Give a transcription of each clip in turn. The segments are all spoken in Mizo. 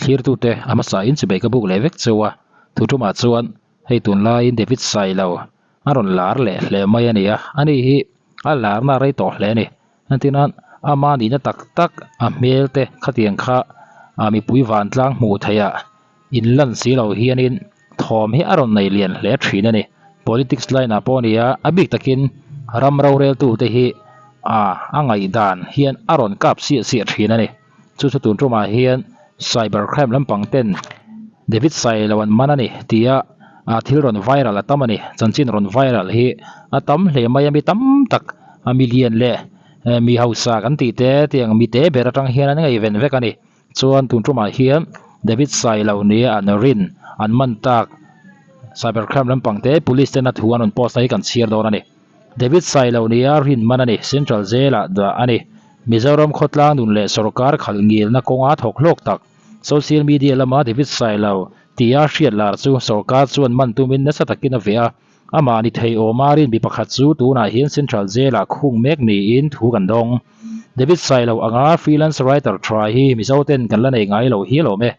Thlirtute a hmasa in chibei ka buk leh vek cheu a, thu tumah chuan hei tunlaiin David Sailo a rawn lar leh hle mai a ni a, ani hi a larna rei tawh hle a ni. Entirnan ama nihna tak tak a hmel te khatiang kha a mipui vantlang hmuh theih ah inlan si lo hianin thawm hi a rawn nei lian hle thin a ni. Politics line ah pawh a ni a, a bik takin ram roreltute hi a a ngaihdan hian a rawn kap siah siah thin a ni. Chu chu tun tumah hian cyber crime lampang ten David Sailo an man a ni tia ah thil rawn viral a tam a ni. Chanchin rawn viral hi a tam hle mai a, mi tam tak a milian leh mi hausa kan tih te tiang mi te ber atang hian an ngaihven vek a ni. Chuan tun tumah hian David Sailo nia an rin an man tak cyber crime lampang te police tena thu an rawn post na hi kan chhiar dawn a ni. David Sailo nia rin man a ni, Central Jail ah dah a ni. Mizoram khawtlang nun leh sorkar khalh ngilna kawnga thawk hlawk tak, social media lama David Sailo tia hriat lar chu sorkar chuan man tumin nasa takin a veh a. Amah ni thei awma rin mi pakhat chu tunah hian Central Jail ah khung mek niin thu kan dawng. David Sailo anga freelance writer tha hi Mizoten kan la nei ngai lo hial awm e.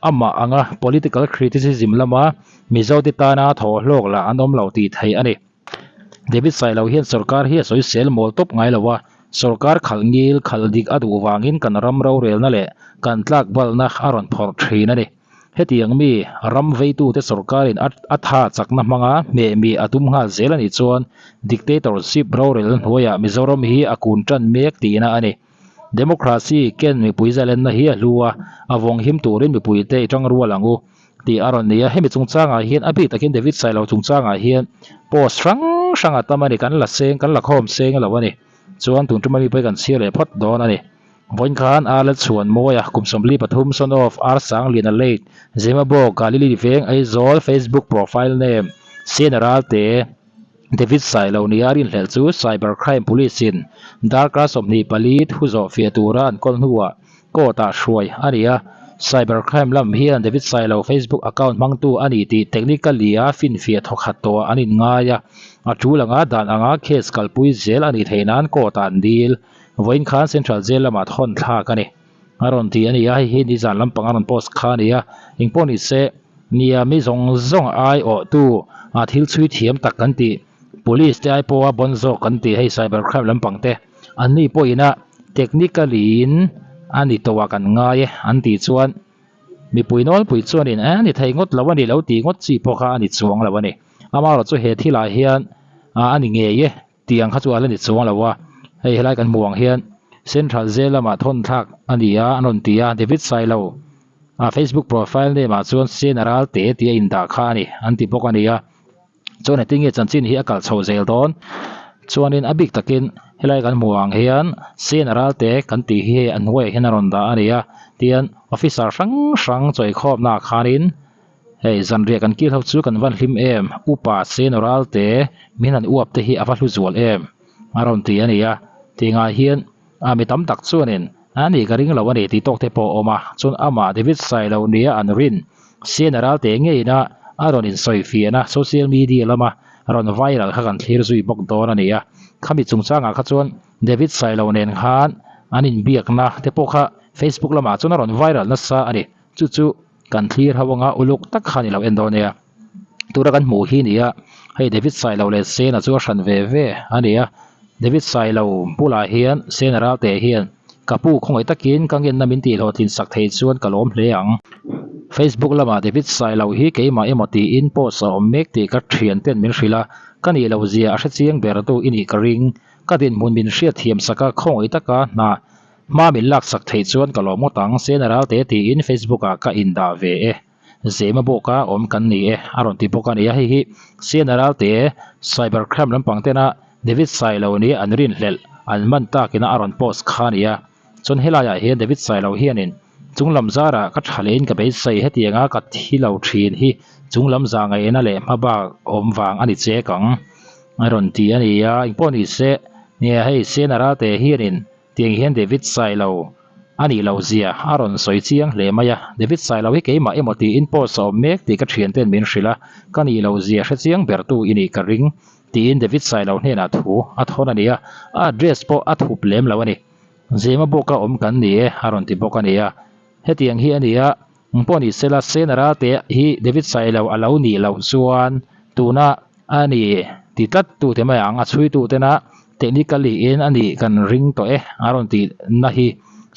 Amah anga political criticism lama Mizote tana thaw hlawk lah an awm lo tih theih a ni. David Sailo hian sorkar hi a sawisel mawl tawp ngai lo a, sorkar khalh ngil khalh dik a duh vangin kan ram rorelna leh kan tlak balna a rawn phawrh thin a ni. Hetiang mi ram veitute sorkarin a a tha chakna hmanga hmeh mi a tum nghal zel a nih chuan dictatorship rorelna hnuaiah Mizoram hi a kun tan mek tihna a ni. Democracy ken mipui zalenna hi a hlu a, a vawng him turin mipuite i tang rual ang u. tih a rawn ni a, hemi chungchangah hian a bik takin David Sailo chungchangah hian post hrang hrang a tam a ni, kan la seng kan la khawm seng lo a ni, chuan tun tuma mi pawh hi kan chhiar leh phawt dawn a ni. Vawiin khan Arlet Chhuanmawia kum 43 son of R Sangliana late Zemabawk Galili veng Aizawl Facebook profile name Sena Ralte David Sailo nia rinhlelh chu Cyber Crime Police in darkar 24 thu zawh fiah tura an kawl hnuah court ah hruai a ni a, cyber crime lam hian David Sailo Facebook account hmangtu a ni tih technically a finfiah thawkhat tawh an inngai a, a tul anga dan anga case kalpui zel a nih theih nan court ah an dil. Vawiin khan Central Jail lamah thawn thlak a ni. A rawn ti a ni a, hei hi nizan lampang a rawn post kha a ni a, engpawh ni se nia mi zawng zawng aiawhtu a thil chhui thiam tak kan tih police te ai pawha bawn zawk kan tih hei cyber crime lampang te Anni pawhina technically in a ni tawh a kan ngai e an tih chuan mipui nawlpui chuanin a ni thei ngawt lo a ni lo tih ngawt chi pawh kha a ni chuang lo a ni. Amaherawh chu he thilah hian a ni ngei e tih ang kha chu a la ni chuang lo a, hei helai kan hmuh ang hian Central Jail lamah thawn thlak a ni a an rawn ti a, David Sailo a Facebook profile name ah chuan Sena Ralte tih a indah kha a ni an ti bawk a ni a. Chuan heti nge chanchin hi a kalh chho zel dawn? Chuanin a bik takin helai kan hmuh ang hian Sena Ralte kan tih hi hei a hnuaiah hian a rawn dah a ni a, tihian officer hrang hrang chawihkhawmna ah khanin hei zanriah kan kil ho chu kan van hlim em, upa Sena Ralte min han uap te hi a va hlu zual em a rawn ti a ni a, tihngah hian a mi tam tak chuanin a ni ka ring lo a ni tih tawk te pawh a awm a, chuan amah David Sailo nia an rin Sena Ralte ngeina a rawn insawifiahna social media lama rawn viral kha kan thlir zui bawk dawn a ni a, khami chungchangah kha chuan David Sailo nen khan an inbiakna te pawh kha Facebook lamah chuan a rawn viral nasa a ni, chu chu kan thlir ho anga uluk tak kha a ni lo en dawn nia. Tura kan hmuh hi nia hei David Sailo leh Sena chu a hran ve ve a ni a, David Sailo bulah hian Sena Ralte hian ka pu khawngaih takin ka ngenna min tih hlawhtlin sak thei chuan ka lawm hle ang. Facebook lamah David Sailo hi keimah emaw tiin post a awm mek tih ka thian ten min hrilh a, ka nih loh zia a hrechiang ber tu i nih ka ring. Ka dinhmun min hriatthiam sak a khawngaih taka hna hma min laksak theih chuan ka lawm ngawt ang Sena Ralte tiin Facebook ah ka indah ve e. Zema bawka awm kan ni e a rawn ti bawk a ni a, hei hi Siena Ralte cyber crime lampang tena David Sailo nia an rinhlelh an man takina a rawn post kha a ni a, chuan helaiah hian David Sailo hianin chunglam zarah ka tha lehin ka beisei hetianga ka thi lo thin hi chunglam za ngaihna leh hmabak awm vang a ni chek ang a rawn ti a ni a, engpawh ni se nia hei Siena Ralte hianin Tiang hian David Sailo a nih loh zia a rawn sawi chiang hle mai a, David Sailo hi keimah emaw tiin post a awm mek tih ka thianten min hrilh a, ka nih loh zia hre chiang bertu i nih ka ring tiin David Sailo hnenah thu a thawn a ni a, a address pawh a thup lem lo a ni. Zema bawka awm kan ni e a rawn ti bawk a ni a, hetiang hi a ni a. Eng pawh ni sela Sena Ralte hi David Sailo a lo nih loh chuan tuna a ni ti tlat tute mai ang a chhuitu tena technically in a nih kan ring tawh e a rawn tih na hi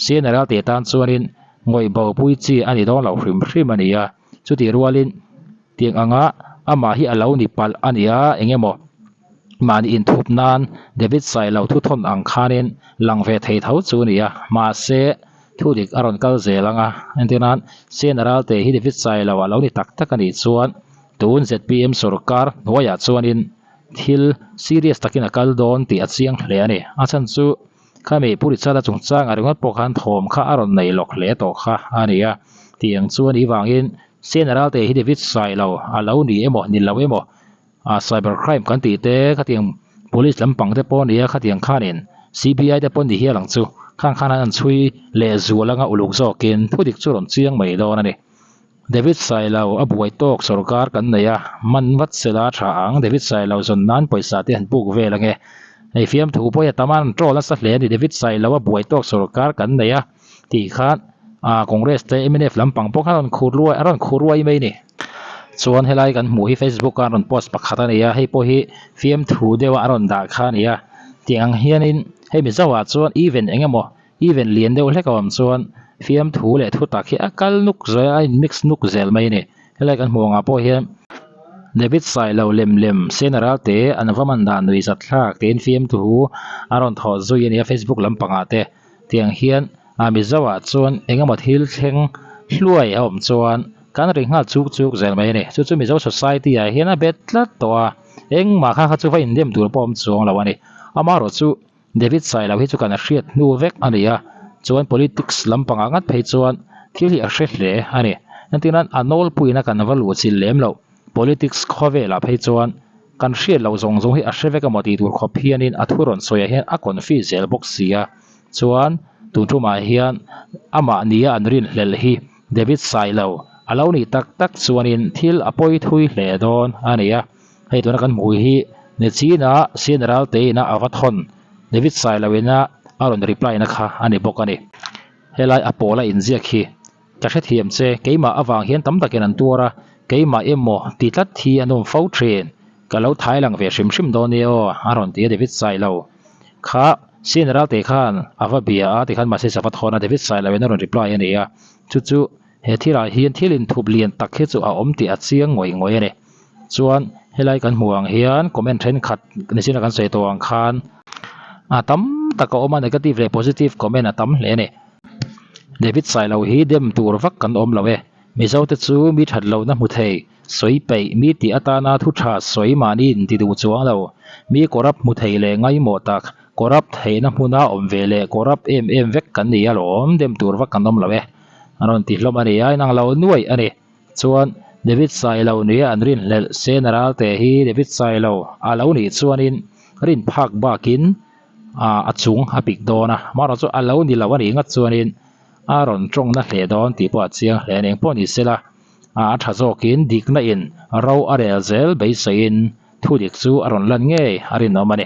Sena Ralte tan chuanin ngawih bopui chi a ni dawn loh hrim hrim a ni a, chutih rualin tiang anga amah hi a lo ni palh a ni a eng emaw mahni inthup nan David Sailo thuthawn ang khanin lang ve thei tho chu a ni a, mahse thu dik a rawn kal zel ang a, entir nan Sena Ralte hi David Sailo a lo ni tak tak a nih chuan tun zpm sorkar hnuaiah chuanin thil serious takin a kal dawn tih a chiang hle a ni, a chhan chu khami Pu Richard-a chungchangah ringawt pawh khan thawm kha a rawn nei lawk hle tawh kha a ni a, tiang chu a nih vangin Sena Ralte hi David Sailo a lo ni emaw ni lo emaw A cyber crime kan tih te khatiang police lampang te pawh a nia khatiang khanin CBI te pawh ni hial ang chu khang khan an chhui leh zual anga uluk zawkin thu dik chu rawn chiang mai dawn a ni. David Sailo a buai tawk sorkar kan nei a man vat sela tha ang David Sailo zawn nan pawisa te han puk vel ange hei fiamthu pawh hi a tam a an troll nasa hle a ni David Sailo a buai tawk sorkar kan nei a tih khan ah Congress te mnf lampang pawh khan a rawn khur luai a rawn khur ruai mai a ni. Chuan helai kan hmuh hi Facebook a rawn post pakhat a ni a, hei pawh hi fiamthu deuh a a rawn dah kha a ni a, tiang ang hianin hei Mizo ah chuan event eng emaw event lian deuh hlek a awm chuan fiamthu leh thu tak hi a kal nuk zawih a, a in mix nuk zel mai a ni. Helai kan hmuh angah pawh hian David Sailo lem lem Sena Ralte an va man dan nuih zat thlak tiin fiamthu a rawn thawh zui a ni a Facebook lampangah te tiang hian A Mizoah chuan engemaw thil thleng hluai a awm chuan kan ri nghal chuk chuk zel mai a ni. Chu chu Mizo society ah hian a bet tlat tawh a, engmah kha kha chu va indem tur pawh awm chuang lo a ni. Amaherawh chu David Sailo hi chu kan hriat hnu vek a ni a, chuan politics lampangah ngat phei chuan thil hi a hre hle a ni. Entirnan a nawlpuiin a kan va luh chilh lem loh politics khawvelah phei chuan kan hriat loh zawng zawng hi a hre vek emaw tih tur khawp hianin a thu rawn sawiah hian a confi zel bawk si a. Chuan tun tumah hian amah nia an rinhlelh hi David Sailo a lo nih tak tak chuanin thil a pawi thui hle dawn a ni a. Hei tuna kan hmuh hi Nichina Senior Ralteina a va thawn David Sailo ina a rawn reply na kha a ni bawk a ni. Helai a pawla inziak hi ka hrethiam che, keimah avang hian tam takin an tuar a, keimah emaw ti tlat hi an awm fo thin. Ka lo thai lang ve hrim hrim dawn nia aw, a rawn ti a David Sailo kha Senior Ralte khan a va bia a tikhan message a va thawn a, David Sailo in a rawn reply a ni a, chu chu he thil ah hian thil inthup lian tak hi chu a awm tih a chiang ngawih ngawih a ni. Chuan helai kan hmuh ang hian comment thenkhat nichin a kan sawi tawh ang khan a tam tak a awm a, negative leh positive comment a tam hle a ni. David Sailo hi dem tur vak kan awm lo e. Mizote chu mi that lohna hmu thei, sawi peih, mi tih atana thu tha sawi mahni in ti duh chuang lo. Mi corrupt hmu thei leh ngaimawh tak, corrupt theihna hmuna awm ve leh corrupt em em vek kan ni alawm, dem tur vak kan awm lo e. A rawn ti hlawm a ni a, inang lo nuaih a ni. Chuan David Sailo nia an rinhlelh Sena Ralte hi David Sailo a lo nih chuanin rin phak bakin a chung a pik dawn a, amaherawh chu a lo ni lo a nih ngat chuanin a rawn tawngna hle dawn tih pawh a chiang hle a ni. Engpawh ni sela a tha zawkin dikna in ro a rel zel beiseiin thudik chu a rawn lan ngei a rinawm a ni.